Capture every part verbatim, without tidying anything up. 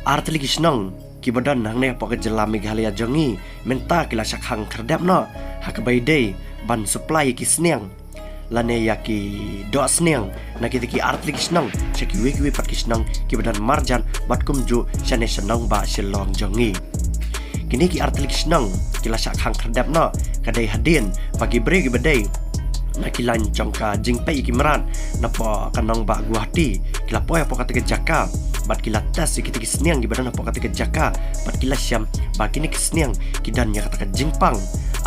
Artylli ki shnong kiba don hangne hapoh ka jylla Meghalaya jong ngi mynta ki la shah khang khyrdep noh ha kaba ïadei ban supply ïa ki sniang lane ïa ki doh sniang na kita ki artylli ki shnong sha kiwei kiwei pat ki shnong kiba don marjan bad kumjuh shane sha nongbah Shillong jong ngi. Kine ki artylli ki shnong ki la shah khang khyrdep noh ka dei hadien ba ki briew kiba dei na ki lain jong ka jingpeit ïa ki mrad napoh ka nongbah Guwahati ki la poi hapoh kata ka jaka bad ki la test ïa kita ki sniang kiba don hapoh kata ka jaka bad ki la shem ba kine ki sniang ki don ïa kata ka jingpang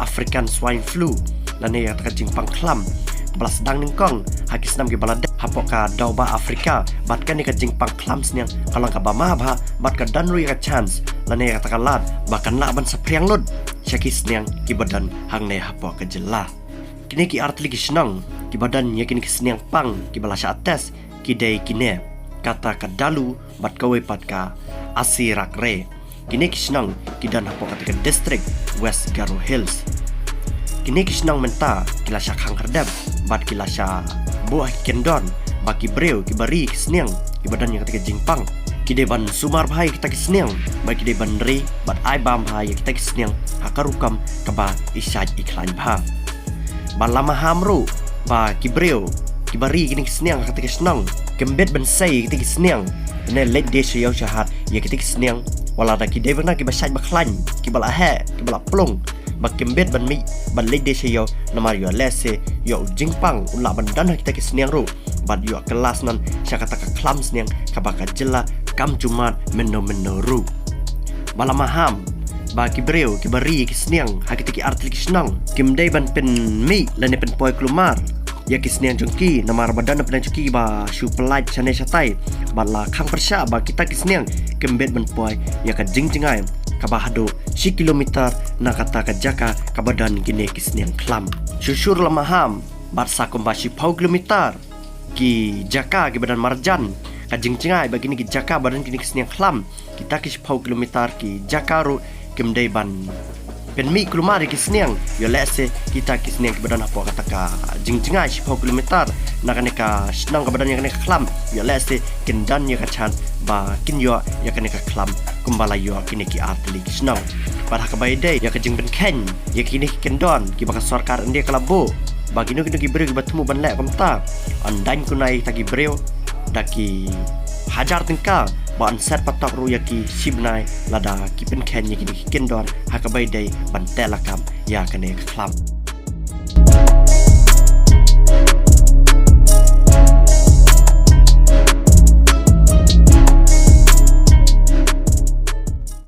African swine flu lane ïa kata ka jingpang khlam kaba la sdang nyngkong ha ki snem kiba la dep hapoh ka dewbah Africa bad kane ka jingpang khlam sniang ka long kaba ma bha bad ka don ruh ïa ka chance lane ïa kata ka lad ba kan lah ban saphriang lut sha ki sniang kiba don hangne hapoh ka jylla. Kine ki artylli ki shnong kiba don ïa kine ki sniang pang kiba la shah test ki dei kine, kata ka Dalu bad kawei pat ka Asirakre. Kine ki shnong ki don hapoh kata ka district West Garo Hills. Kine ki shnong mynta ki la shah khang khyrdep bad ki la shah buh ha ki kyndon ba ki briew kiba ri ki sniang kiba don ïa kata ka jingpang ki dei ban sumar bha ïa kita ki sniang bad ki dei ban ri bad ai bam bha ïa kita ki sniang ha ka rukom kaba i shait i khlaiñ bha. Ba la maham ruh ba ki briew kiba ri kine ki sniang ha kata ka shnong kim bit ban sei ïa kita ki sniang ne leit die sha ïew sha hat ïa kita ki sniang wat la da ki dei ba na kiba shait ba khlaiñ kiba la heh kiba la plung ba kim bit ban mih ban leit die sha ïew namar ïoh lehse ïoh u jingpang un lah ban don ha kita ki sniang ruh bad ïoh kylla snan sha kata ka khlam sniang kaba ka jylla kam ju mad mynno mynno ruh. Ba la maham ba ki briew kiba ri ki sniang ha kita ki artylli ki shnong kim dei ban pynmih lane pynpoi kulmar ïa ki sniang jong ki namar ba don na pdeng jong ki ba shu pyllait shane shatai bad la khang pyrshah ba kita ki sniang kim bit ban poi ïa ka jingjngai kaba haduh shi kilometer na kata ka jaka kaba don kine ki sniang khlam. Shuh shuh la maham bad sa kumba shiphew kilometer ki jaka kiba don marjan ka jingjngai bad kine ki jaka ba don kine ki sniang khlam, kita ki shiphew kilometer ki jaka ruh kim dei ban pynmih kulmar ïa ki sniang ïoh lehse kita ki sniang kiba don hapoh kata ka jingjngai shiphew kilometer na kane ka shnong kaba don ïa kane ka khlam ïoh lehse kin don ïa ka chance ba kin ïoh ïa kane ka khlam kumba la ïoh kine ki artylli ki shnong. Bad ha kaba ïadei ïa ka jingpynkheiñ ïa kine ki kyndon kiba ka sorkar India ka la buh ba kino kino ki briew kiba thmu ban leh kumta yn daiñ kunar ïa kita ki briew da ki hajar tyngka ba yn set patok ruh ïa ki shi bnai lada ki pynkheiñ ïa kine ki kyndon ha kaba ïadei ban teh lakam ïa kane ka khlam.